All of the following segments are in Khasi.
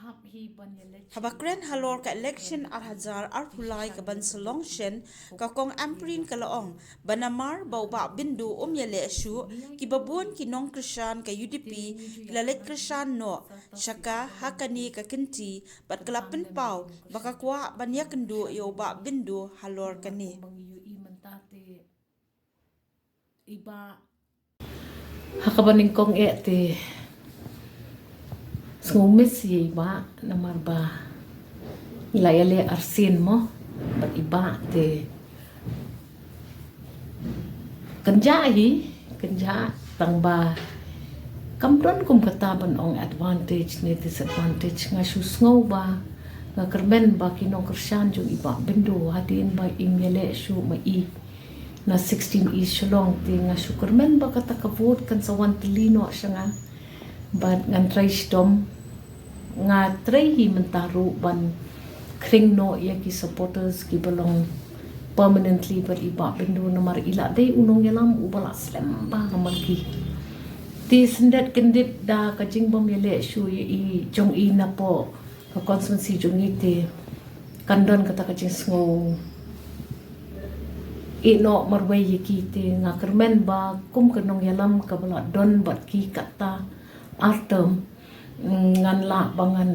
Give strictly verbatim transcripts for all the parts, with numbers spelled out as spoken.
Haba kren halor ka election ar hajar arphew lai ka ban sa long shen, ka Kong Ampareen ka la ong ba namar ba u Bah Bindo um ïaleh shuh, kiba bun ki nongkyrshan ka U D P ki la leit kyrshan noh sha ka ha kane ka kynti, bad ka la pynpaw ba ka kwah ban ïakynduh ïa u Bah Bindo halor kane. Ha kaba nyngkong eh te sngew miss ïa i Bah, namar ba i la ïaleh arsien mo bad i Bah te kynjah hi, kynjah tang ba kam don kum kata ban ong advantage ne disadvantage. Nga shu sngew ba, nga kyrmen ba ki nongkyrshan jong i Bah Bindo, hadien ba im ïaleh shuh ma i na sixteen East Shillong, te nga shu kyrmen ba kata ka vote kan sa wan tylli noh sha nga. Bad ngan trei shitom, nga trei hi mynta ruh ban khring noh ïa ki supporters kiba long permanently bad i Bah Bindo, namar i la dei u nongïalam uba la slem bha ha man ki. Te syndet kyndit da ka jingbym ïaleh shuh ïa i jong i napoh ka constituency jong i, te kan don kata ka jingsngew ïeh noh marwei ïa ki. Te nga kyrmen ba kum ka nongïalam kaba la don bad ki kata ar term, mm, ngan lah ba ngan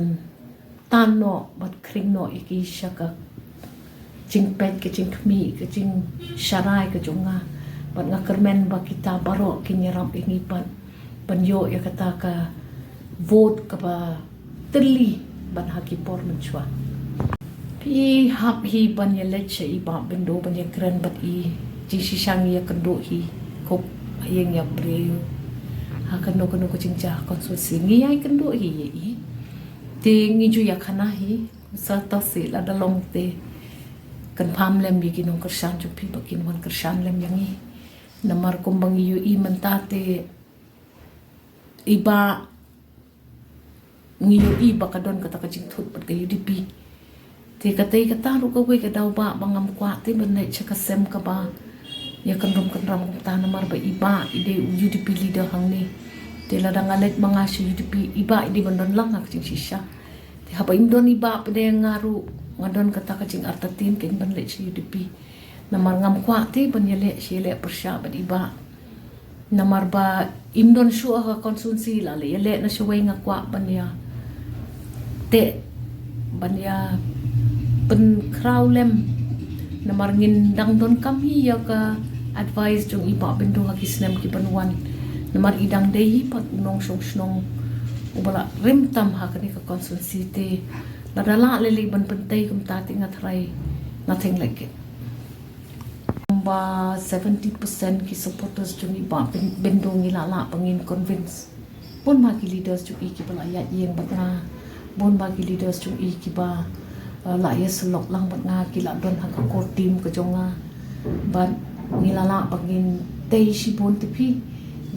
tan noh bad khring noh ïa ki sha ka jingpeit, ka jingkhmih, ka jingsharai ka jong nga. Bad nga kyrmen ba kita baroh kin ïarap ïa ngi pat ban ïoh ïa kata ka vote kaba tylli ban ha ki por mynshuwa. Phi hap hi ban ïaleit sha i Bah Bindo ban ïakren bad i. Jingshisha ngi ïakynduh hi kup ha ïing ha briew, ha kano kano ka jingjia constituency ngi ïakynduh hi ïa i. Te ngi ju ïakhana hi, sa to si lada long te kynpham lem ïa ki nongkyrshan jong phi ba kin wan kyrshan lem ïa ngi. Namar kumba ngi ïohi mynta te i Bah, ngi ïohi ba ka don kata ka jingthut bad ka U D P. Te katei kata ruh kawei ka daw ba, ba ngam kwah te ban leit sha ka sem kaba ïakynrum kynram kumta, namar ba i Bah i dei u U D P leader hangne. Te lada nga leit ma nga sha U D P, i Bah i dei ban don lang ha ka jingshisha. Te haba im don i Bah pat, nga ruh nga don kata ka jingartatien kein ban leit sha U D P. Namar ngam kwah te ban ïaleh shi ïaleh pyrshah bad i Bah. Namar ba im don shuh ha ka constituency, la leh ïaleh na shawei, nga kwah ban ïa teh, ban ïa pynkhraw lem. Namar ngin dang donkam hi ïa ka advice jong i Bah Bindo ha ki snem ki ban wan. Namar i dang dei hi pat u nongshong shnong uba la rim tam ha kane ka constituency, te lada lah lei lei ban pyntei kumta te nga tharai nothing like it. Ba seventy percent ki supporters jong i Bah Bin-, Bindo ngi la lah ba ngin convince. Bun ba ki leaders jong i kiba la ïaid ïeng bad nga, bun ba ki leaders jong i kiba, uh, la ïasyllok lang bad nga, ki la don ha ka core team ka jong nga. Bad ngi la lah ba ngin tei shibun te phi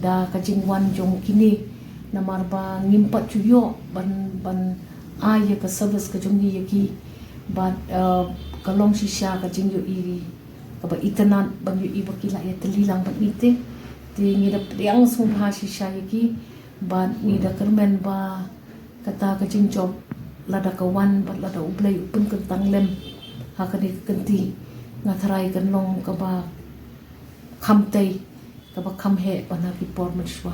da ka jingwan jong kine, namar ba ngim pat ju ïoh ban, ban ai ïa ka service ka jong ngi ïa ki. Bad, uh, ka long shisha ka jingïohi kaba itynnad ban ïohi ba ki la ïatylli lang bad ngi te. Te ngi da pdiang sngewbha shisha ïa ki. Bad ngi da kyrmen ba kata ka jingjop, lada ka wan bad lada U Blei u pynkyntang lem ha kane ka kynti, nga tharai kan long kaba kham tei, kaba kham heh ban ha ki por mynshuwa.